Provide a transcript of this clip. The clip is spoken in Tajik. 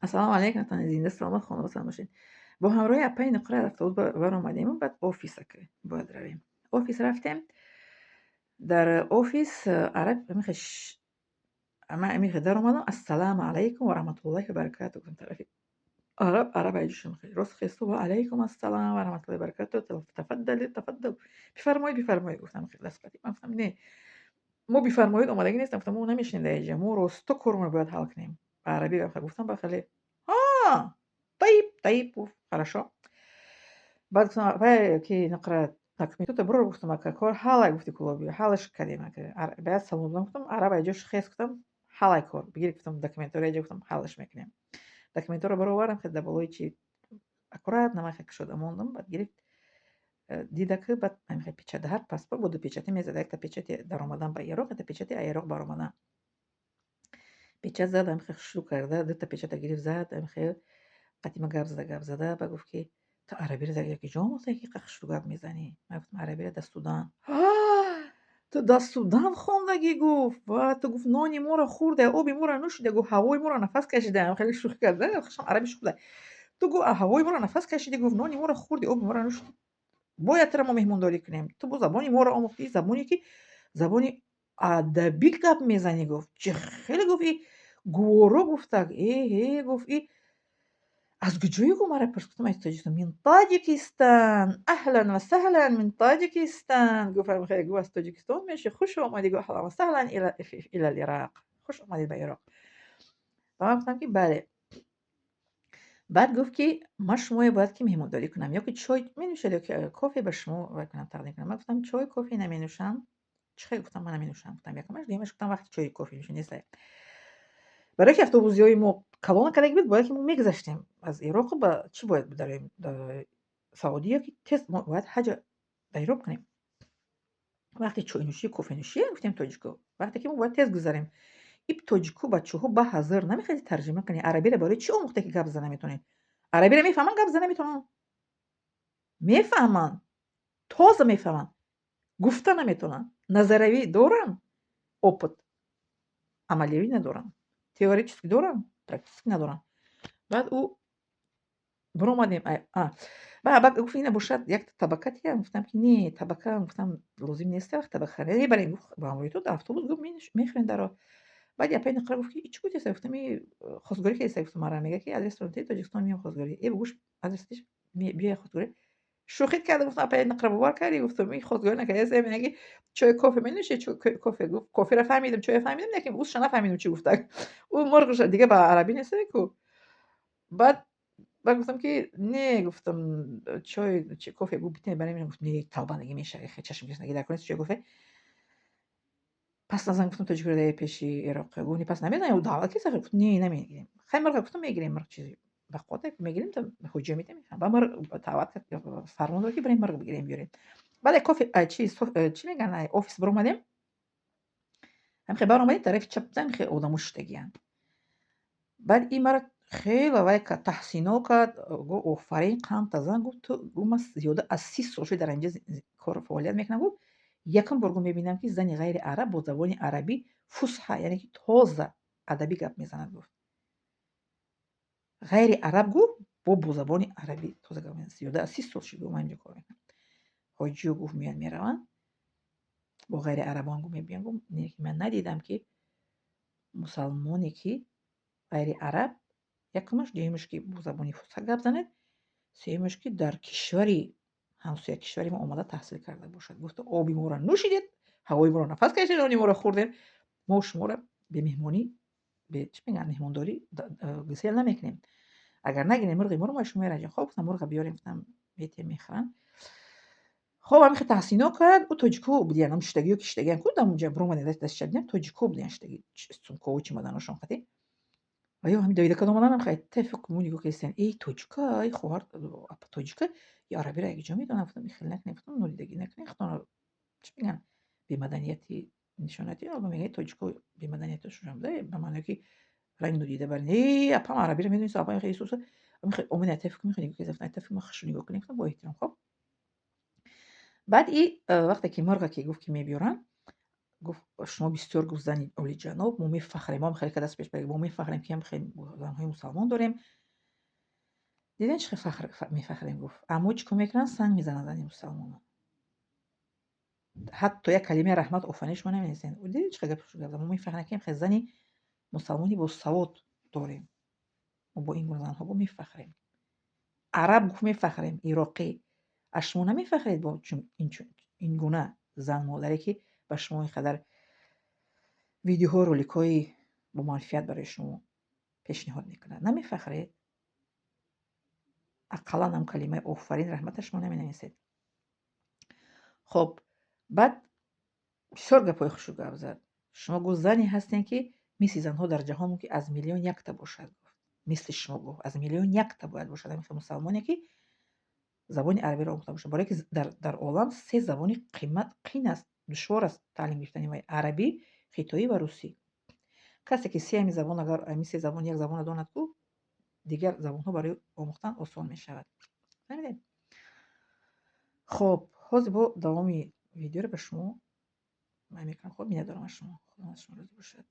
Ассалому алайкум, тани зинда, саломат, хонавода бошед. Бо ҳамроҳи апаи Нуқра аз автобус баромадему баъд офиса бояд равем. Офис рафтем. Дар офис араб ман даромадам, "Ассалому алайкум ва раҳматуллоҳи ва баракатуҳ" гуфтам тарафи араб. Араб айҷушам рост хесту, "Ва алайкум ассалом ва раҳматуллоҳи ва баракатуҳ, тафаддали, тафаддал, бифармоед, бифармоед" гуфтам дастқати. Ман гуфтам: "Не, мо бифармоед омадагӣ нестам", гуфтам, "мо намешинем дар инҷа, мо росто коромонро бояд ҳал кунем". Ба арабӣ гуфтам, ба хеле "Ҳа, таиб, таиб" гуфт, "Хорошо". Баъд гуфтам: "Вай ки Нуқра, документото бирор", гуфтам, "Ака, кор ҳалай", гуфти, кулоби ҳалаш кардем, ака. Баъд салом додам, гуфтам, араб айҷош хест, гуфтам, "Ҳалай кор, бигир", гуфтам, "документҳоро инҷа", гуфтам, "ҳалаш мекунем". Документҳоро баровардам, хел дар болои чи аккуратно ман хел кушода мондам, баъд гирифт, дида ки баъд ҳамихел печать, ҳар паспорт бо ду печати мезад: якта печати даромадан ба Ироқ, якта печати аз Ироқ баромадан. Печать зад, ҳамихел хушрӯ карда, дута печата гирифт, зад, ҳамихел қати ма гап зада, гап зада, баъд гуфт, ки "Ту арабиро дар яке ҷо омӯхтаӣ, ки иқа хушрӯ гап мезанӣ?" Ман гуфтам: "Арабиро дар Судан". "Ту дар Судан хондагӣ?" гуфт. "Ва ту", гуфт, "нони моро хӯрда, оби моро нӯшида", гуфт, "ҳавои моро нафас кашида". Хеле шӯхӣ карда, хушам араби шӯх буда. "Ту", гуфт, "ҳавои моро нафас кашидӣ", гуфт, "нони моро хӯрдӣ, оби моро нӯшидӣ. Бояд туро мо меҳмондорӣ кунем. Ту бо забони моро омӯхтӣ, забоне ки забони адабӣ гап мезанӣ", гуфт. "Чӣ хеле", гуфт, "и гуворо гуфтак. Эҳе", гуфт, "и аз куҷое?" гуфт, маро пурсид. Гуфтам: "Аз Тоҷикистон". "Мин Таҷикистан, аҳлан ва саҳлан, мин Таҷикистан", гуфт. Гуфт: "Аз Тоҷикистон мешӣ, хуш омадӣ", гуфт, "аҳлан ва саҳлан илал Ироқ. Хуш омадед ба Ироқ". Ба ман гуфтам, ки бале. Баъд гуфт, ки ман шуморо бояд ки меҳмондорӣ кунам, ё ки чой менӯшед, ё ки кофе ба шумо вай кунам, тақдим кунам. Ман гуфтам: "Чой, кофе наменӯшам". "Чӣ хел?" гуфтам, "Ман наменӯшам", гуфтам. Якумаш, дуюмаш, гуфтам, вақти чою кофе нӯшӣ нест. Барои ки автобусиҳои мо калона кардаги буд, бояд ки мо мегузаштем аз Ироқу ба чӣ бояд бидароем, Саудия, ки тез мо бояд ҳаҷа дар Ироқ кунем. Вақти чойнӯшию кофенӯшия, гуфтем, тоҷико, вақте ки мо бояд тез гузарем. И тоҷику бачаҳо ба ҳазр намехоҳед тарҷима кунед. Арабиро барои чӣ омӯхте, ки гап зада наметавонед? Арабиро мефаҳманд, гап зада наметавонанд. Мефаҳманд, тоза мефаҳманд, гуфта наметавонанд. Назариявӣ доранд опыт, амалиявӣ надоранд. Теоретически доранд, практически надоранд. Баъд ӯ биромадем, баъд гуфт: "Ина бошад, якта табака тиям". Гуфтам, ки не, табака, гуфтам, лозим нест, вақт табака мебарем, гуфт, ба ҳамроҳи ту дар автобус, гуфт, мехӯрем дар роҳ. Баъд апаи Нуқра гуфт, ки чӣ гуфтеса? Гуфтам: "И хостгорӣ кардеса", гуфтам, "Мара мега, ки адресро диҳед, Тоҷикистон меом хостгорӣ". Э, гӯш, адрес биёя хостгорӣ. Шӯхӣ карда гуфтам: "Апаи Нуқра, бовар кардӣ?" гуфтам, "И хостгорӣ накарда, мега, ки чой, кофе менӯшед, кофе?" Гуфт, коферо фаҳмидам, чойро фаҳмидам, лекин ӯзша нафаҳмидам, чӣ гуфтак. Ӯ мурғша дига ба арабӣ неста ку. Баъд гуфтам, ки не, гуфтам, чой, кофе, гуфт, битем барем. Гуфт: "Не, талбандагӣ мешава, чашм гирифтагӣ дар кор нест чой, кофе. Пас назан", гуфтам, "тоҷикро дар пеши Ироқ". Гуфт: "Не, пас намезанем, ӯ даъват киса?" Гуфт: "Не, намегирем". Хай, мурға, гуфтам, мегирем, мурғ чизи бақвоте, мегирем, ҳуҷҷа метем. Ба мурғ даъват кард, фармон дод, ки бирем мурғ бигирем, биёрем. Баъд кофе чи чӣ мегӯянд, офис биромадем. Ҳамихе баромадем, тарафи чап ҳамихе одамо шиштагиянд. Баъд и мара хеле вай кард, таҳсино кард, гуфт: "Офарин, қандта зан", гуфт, "Ту", гуфт, "Ман зиёда аз 30 сол шуд дар инҷа кору фаъолият мекунам", гуфт, "Якум бор", гуфт, "мебинам, ки зани ғайри араб бо забони арабӣ фусҳа, яъне ки тоза адабӣ гап мезанад", гуфт. Ғайри араб, гуфт, бо забони арабӣ тоза гап мезанад. Зиёда аз 30 сол шуд, гуфт, ман инҷо кор мекунам. Ҳоҷиё, гуфт, меянд, мераванд, бо ғайри арабон, гуфт, мебиён, гуфт, не, ман надидам, ки мусалмоне, ки ғайри араб, якумаш, дуюмаш, ки бо забони фусҳа гап занад, сеюмаш, ки дар кишвари ҳамсоя, кишвари мо омада таҳсил карда бошад. Гуфт: "Оби моро нӯшидед, ҳавои моро нафас кашидед, нони моро хӯрдед, мо шуморо бемеҳмонӣ, чӣ мегӯянд, меҳмондорӣ гусел намекунем. Агар нагирем мурғи моро, мо шумо мераҷем". Хоб, гуфтам, мурға биёрем, гуфтам, метем, мехӯранд. Хоб, ҳамихе таҳсино кард. Ӯ тоҷико будиян, ам шиштагиё ки шиштагиян ку, дар онҷа биромадем, дасти чап дидем, тоҷико будиян шиштаги, сумкову чемоданошон қатӣ. Ва ё ҳамин давида кад омадан, хай тефиқ мо нигоҳ кардем: "Эй, тоҷика, эй, хоҳар, апа тоҷика, ё арабиро як ҷо медонам". Гуфтам: "Хел накунем", гуфтам, "нолидагӣ накунем, худтонро, чӣ мегӯянд, бемаданияти нишонати". Мегӯяд, тоҷико бемаданияташон буда, ба маъное ки ранг нодида барин. "Э, апам арабиро медонист, апам хеле суса". Омадем, тефиқ мехоҳем нигоҳ кардем, тефиқ ма хушу нигоҳ кунем, гуфтам, бо эҳтиром. Хоб, баъд и вақте ки мурға ки гуфт, ки мебиёранд, Гуфт, шумо бисёр, гуфт, зани олиҷаноб, мо мефахрем, мо хеле даст пеш, мо мефахрем, ки ҳам хеле занҳои мусалмон дорем. Дидем, чӣ хел фахр мефахрем, гуфт. Аммо чӣ кор мекунанд? Санг мезананд зани мусалмонро. Ҳатто як калимаи раҳмат, офарин шумо наменависед. Дидед, чӣ хел гапи хуш гап зад? Мо мефахрем, ки хел зани мусалмони босавод дорем. Мо бо ин гуна занҳо бо мефахрем. Араб гуфт, мефахрем, ироқӣ. Аз шумо намефахред бо ин гуна зан модаре, ки ба шумо ин қадар видеоҳо, роликҳои боманфиат барои шумо пешниҳод мекунад? Намефахред? Ақаллан ҳам калимаи офарин, раҳмата шумо наменависед. Хоб, баъд бисёр гапҳои хушу гап зад. Шумо, гуфт, зане ҳастем, ки мисли занҳо дар ҷаҳон мумкин аз миллион якта бошад, гуфт. Мисли шумо, гуфт, аз миллион якта бояд бошад ҳамин мусалмоне, ки забони арабиро омӯхта бошад, барое ки дар олам се забони қимат қин аст, душвор аст таълим гирифтани вай: арабӣ, хитоӣ ва русӣ. Касе ки се ҳамин забон, агар ҳамин се забон як забонро донад ку, дигар забонҳо барои омӯхтан осон мешавад. Фаҳмидед? Хоб, ҳозир бо давоми видеоро ба шумо ман мекунам. Хоб, миннатдорам аз шумо. Худо аз шумо розӣ бошад.